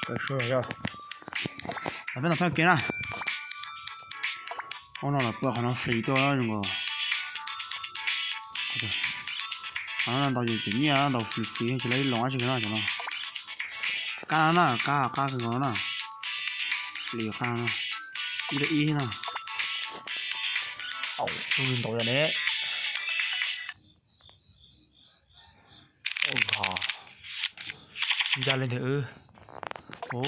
Peb tau pheej kev na. Ub no los pua qhov no flis tuaj zoo nkaus. Qhov no ntaus ces nyiaj ntaus flis flis tsis lawv ib loo dab tsi no cov no. Qab no na, qab qab kawg nkaus no na. Flis qab no. Ib rau ib no. Au, tub li ntaus yog ne. Ncaj li ntawd. Au.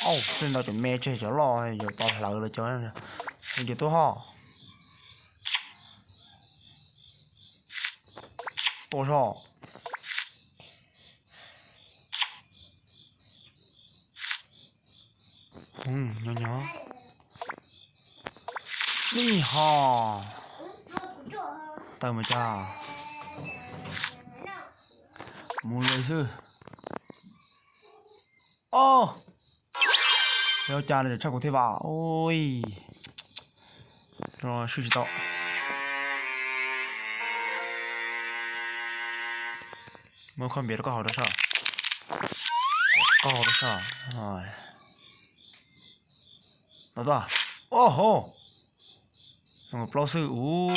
Au, tej ntawd cov me tseg cov loj yuav tau hlawv lawm cov, cov tuaj ho. Tuaj so. Nyob nyob. Nij ho. Tawm mus cas. Mus lawm xwb. Os, yog cas nws tshaj kuv thiab vas. Ui, no swb tsis tau. Muab khaub npias rau koj haus rau soj. Koj haus rau soj. No tuaj. Oho, plaub xwb. Ub,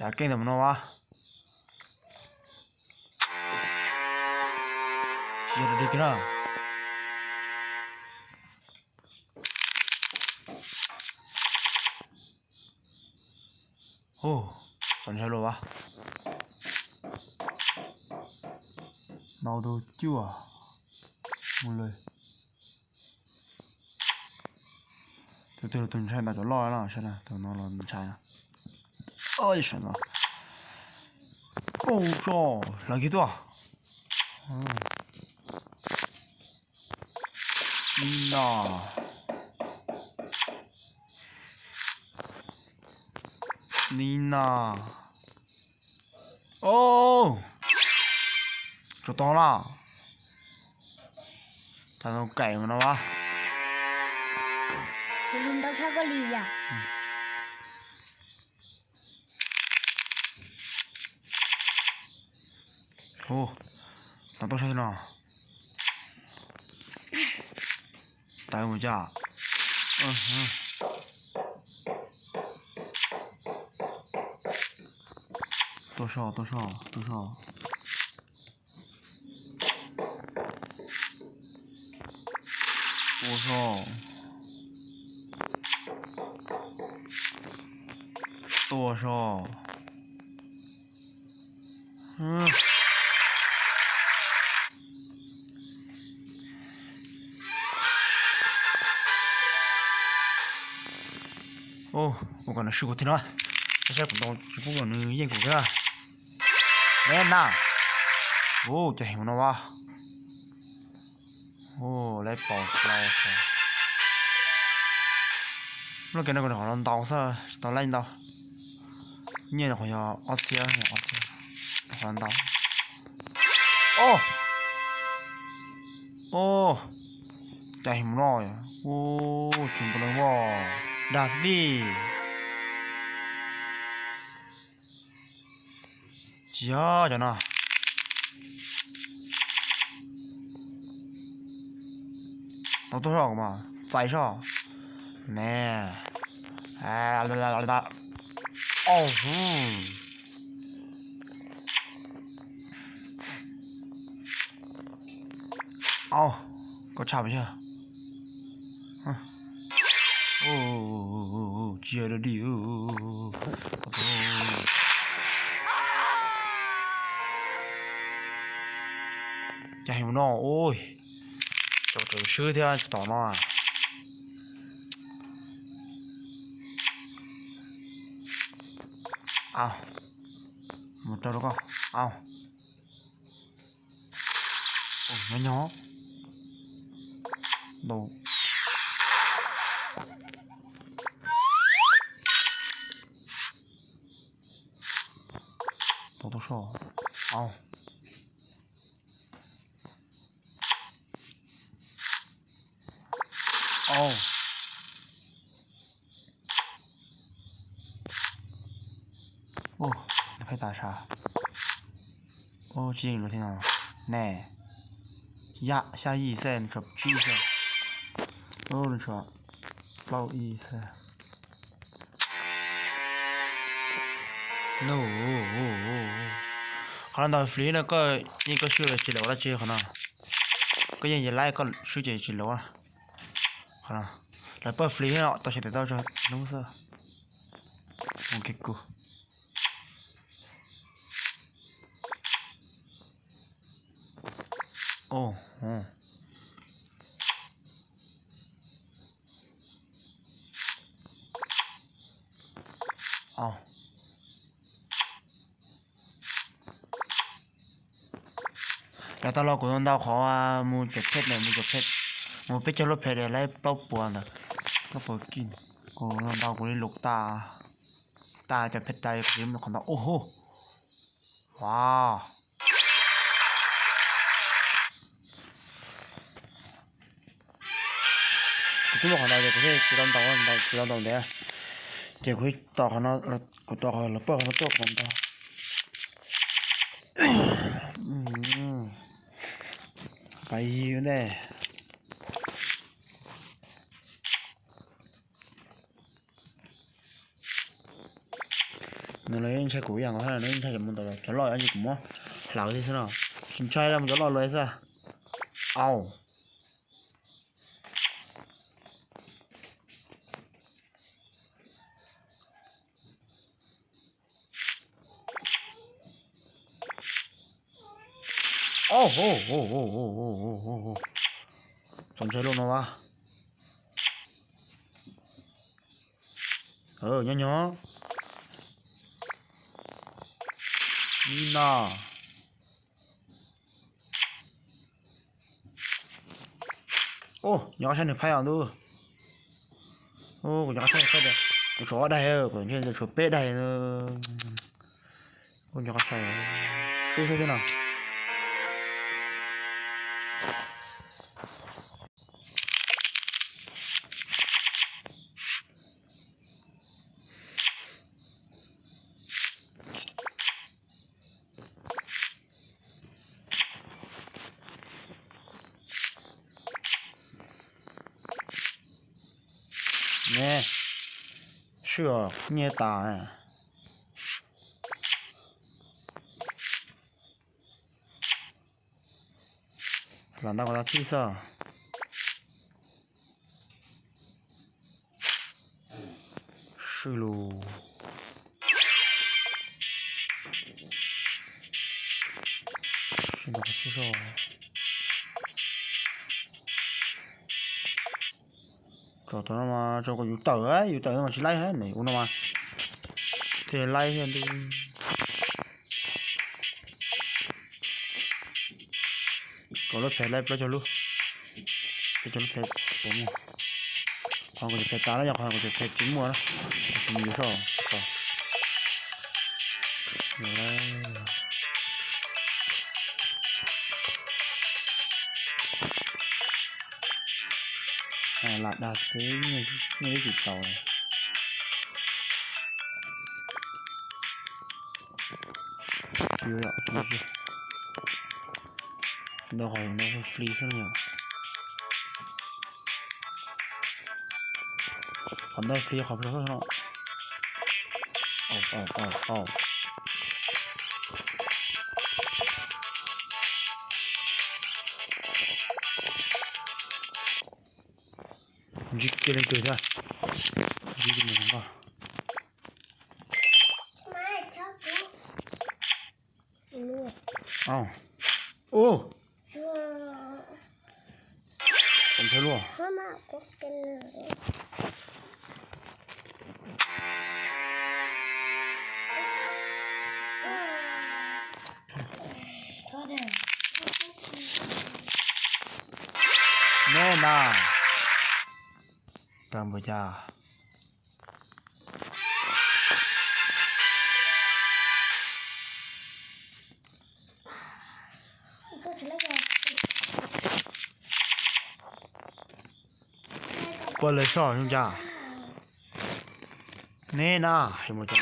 yam keej ntawm no as. Tsis yog rau dig kiag na. Hu, txaus ntshai luaj as. Ntaus tus cuaj mus lawm. Tus twg los tus ntshai ntaus cov loj no, saib na, tus no los ntshai na. Ua, hlawv kiag tuaj. Nim no. Nim no. Au, tsuas tau na. Tau kaim mus no as. Li ntau tshaj koj li yam. Hu, tau tuaj saib no. Tawm mus cas. Tuaj so, tuaj so, tuaj so. Tuaj so. Tuaj so. Ua kom nws swb kuv thiab no. Saib saib kuv ntaus tsis pub kom nws yeej kuv thiab. Neb na. Ua cas heev no as. Ua lawv pom plaub. Lub kev no kuv qhov los ntaus xwb, tsis tau laij ntau. Nyiaj qhov yog ob txhiab, ob txhiab. Qhov los ntaus. Au, au, cas heev no. Ua, tsis npaum li voj dag xwb tij. Tsis yog cov no. Tau tuaj soj mas txais soj ne. Au, au, koj tshaj mas yog. Tsis yog dog dig. Cas heev no ua, cov tseem swb thiab tom no. Au, mus rau rau koj. Au. Nyob nyob. Ntau. Tau tau soj. Au. Au. Ub, nws pheej tas sav. Ub, tsis yeej luag thiab no. Ne, yam xya yim xwb, nws tshuav tsib xwb. Ub, nws tshuav plaub ib xwb. Qhov no ntau flis no koj yeej koj swb tsis laus dab tsi qhov no. Koj yeej yog laib koj swb ces tsis laus. Qhov no lawv pawj flis no tau xyem tawm tau tso hnub xwb. Mus kiag kuv. Yav tau los kuv ntau qhov mus cov phet na, mus cov phet, mus peb caug lub phet laib plaub puas ntawd, plaub puas kij. Kuv ntau kuv li lus tas, tas cov phet tas kuv mus qhov ntau ub hu. Wow. Kuv tsis muaj qhov ntau ces kuv thiaj tsis tau ntaus, tsis tau ntaus ntev. Ces kuv tos qhov no, kuv tos qhov lawv pawj qhov no tuaj kuv mam ntaus. Pais yig ntej. Nws los yeej ntshai kuv ib yam nkaus, nws yeej ntshai cov mus ntawm cov loj, ces kuv muab hlawv thiab xwb no. Tsis ntshai los cov loj luaj xwb. Au. Txaus ntshai luaj no a. Nyob nyob. Ib no. Ub, nyob qab saib nws phaib os ntuj. Ub, kuv nyob qab saib nws phaib tias kuv tshuav ob daig, kuv ntshe tshuav peb daig. Ub, nyob qab saib, sib sib thiab no. Ne, swb os, nyiaj tas. Lam ntau kom tau tib xwb. Swb lus. Swb ntau qhov tsib soj. Tso tom no mas tso kom yus tawm, yus tawm no mas tsis laib, nws ua no mas thiaj laib thiab ntuj. Kom lub phem laib plaub caug lub, plaub caug lub phem puas muaj. Qhov kuv cov phem tas na, yog qhov kuv cov phem tsis muaj na, kuv tsis mus yuav soj. Lam dag xwb, nyiaj twb tsis txaus. Ntau qhov ntau fli xwb no. Qhov ntau fli qhov plhu xwb no. Ntsib kiag leej twg thiab. Ntsib kiag mus noj. Au. Ub. Txaus ntshai luaj. Neb na. Tau npaum cas? Puas lawv soj zoo cas? Neb na, hais mus cas?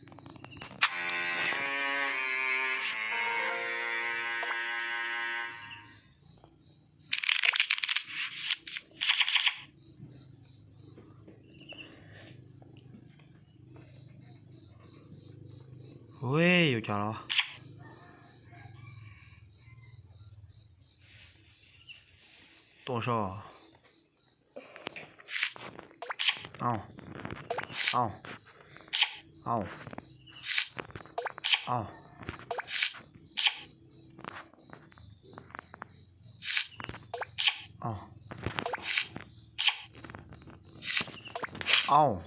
Ua, yuav cas los? Tuaj so. Au, au, au, au, au, au.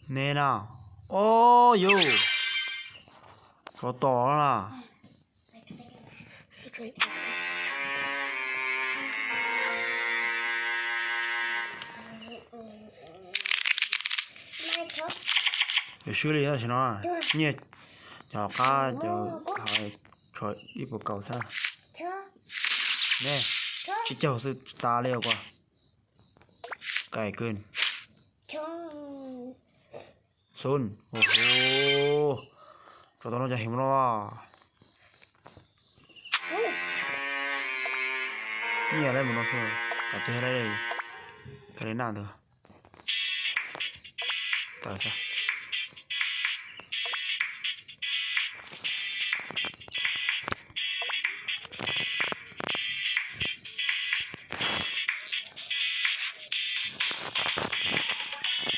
Ne na. Au, yus, tsov tom no na. Yus swb li tab sis no, nyiaj cov qab cov, tshuav ib puas kaum xwb. Ne, tsib caug xwb tas li os. Cay kiag. Xub, ua, tsov tom no cas heev no. Nyiaj lawm mus no xwb, tas twg lawm, Kalis Naj ntawd. Tawm xwb.